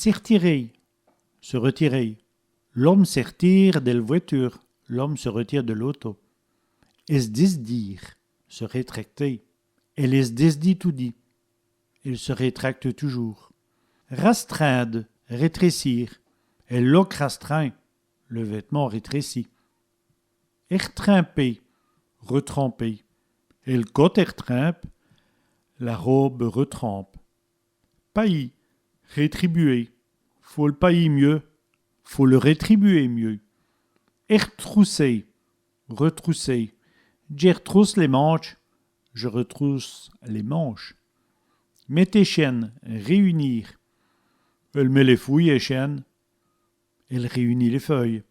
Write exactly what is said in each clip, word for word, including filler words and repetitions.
S'èrtirer, se retirer. L'ome s'èrtîre dèl vwèture, l'homme se retire de l'auto. Ès disdîre, se rétracter. Èle ès disdît toudi. Elle se rétracte toujours. Rastrinde, rétrécir. El loke rastrind, le vêtement rétrécit. Èrtrimper, retremper. El cote èrtrimpe, la robe retrempe. Payî, rétribuer. Faut l' payî mieus, faut le rétribuer mieux. Èrtrousser, retrousser. Dj'èrtrousse lès mantches, je retrousse les manches. Mète è chaîne, réunir. Èle mèt lès fouyes è chaîne, elle réunit les feuilles.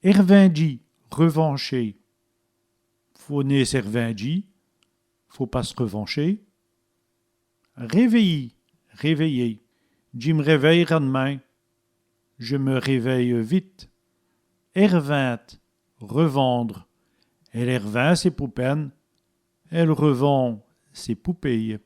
Èrvindjî, revancher. Faut nén s'èrvindjî, faut pas se revancher. Rèvèyî, réveiller. Dji m' rèvèye rad'mint, je me réveille vite. Èrvinde, revendre. Èle èrvind sès poupènes, elle revend ses poupées.